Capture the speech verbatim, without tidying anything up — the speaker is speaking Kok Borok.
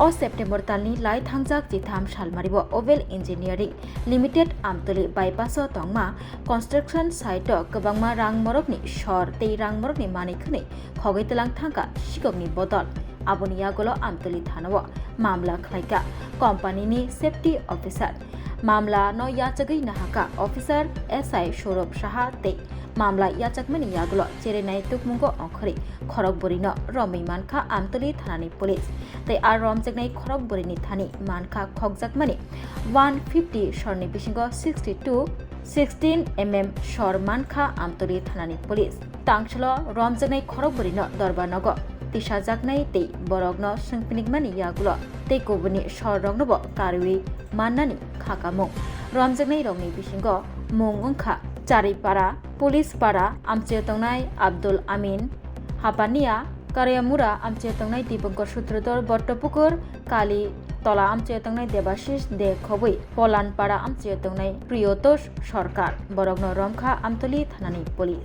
O September talni lai thangjak chitham salmario Ovel Engineering Limited Amtoli bypass-o tongma construction site-o kwbangma rang morokni sor tei rang morokni manwi khwnwi khogwi tlang thangkha sikokni bodol. Aboni yagulo Amtoli thanao mamla khlaikha company-ni safety officer. Mamla no yachagwi nahaka officer S I Saurabh Saha tei mamla yachakmani yagulo cherenai tukmungo ongkhorwi khorok bwrwino romwi mankha Amtoli thanani police. Tei a romjaknai khorok bwrwini thani mankha khokjakmani one fifty sorni bisingo sixty-two sixteen M M sor mankha Amtoli thanani police. Tangsalo romjaknai khorok bwrwino dorba nogo tisajaknai tei borokno swngphinikmani yagulo tei kubuni sorroknobo karwi mannani khakamung. Romjaknairokni bisingo mung wngkha Charipara, Police Para amchaio tongnai Abdul Amin, Hapania, Karayamura amchaio tongnai Dipankar Sutradhar, Bottopukur, Kali Tola amchaio tongnai Debashish De Khobwi, Polanpara amchaio tongnai Priyotosh Sarkar. Borokno romkha Amtoli thanani police.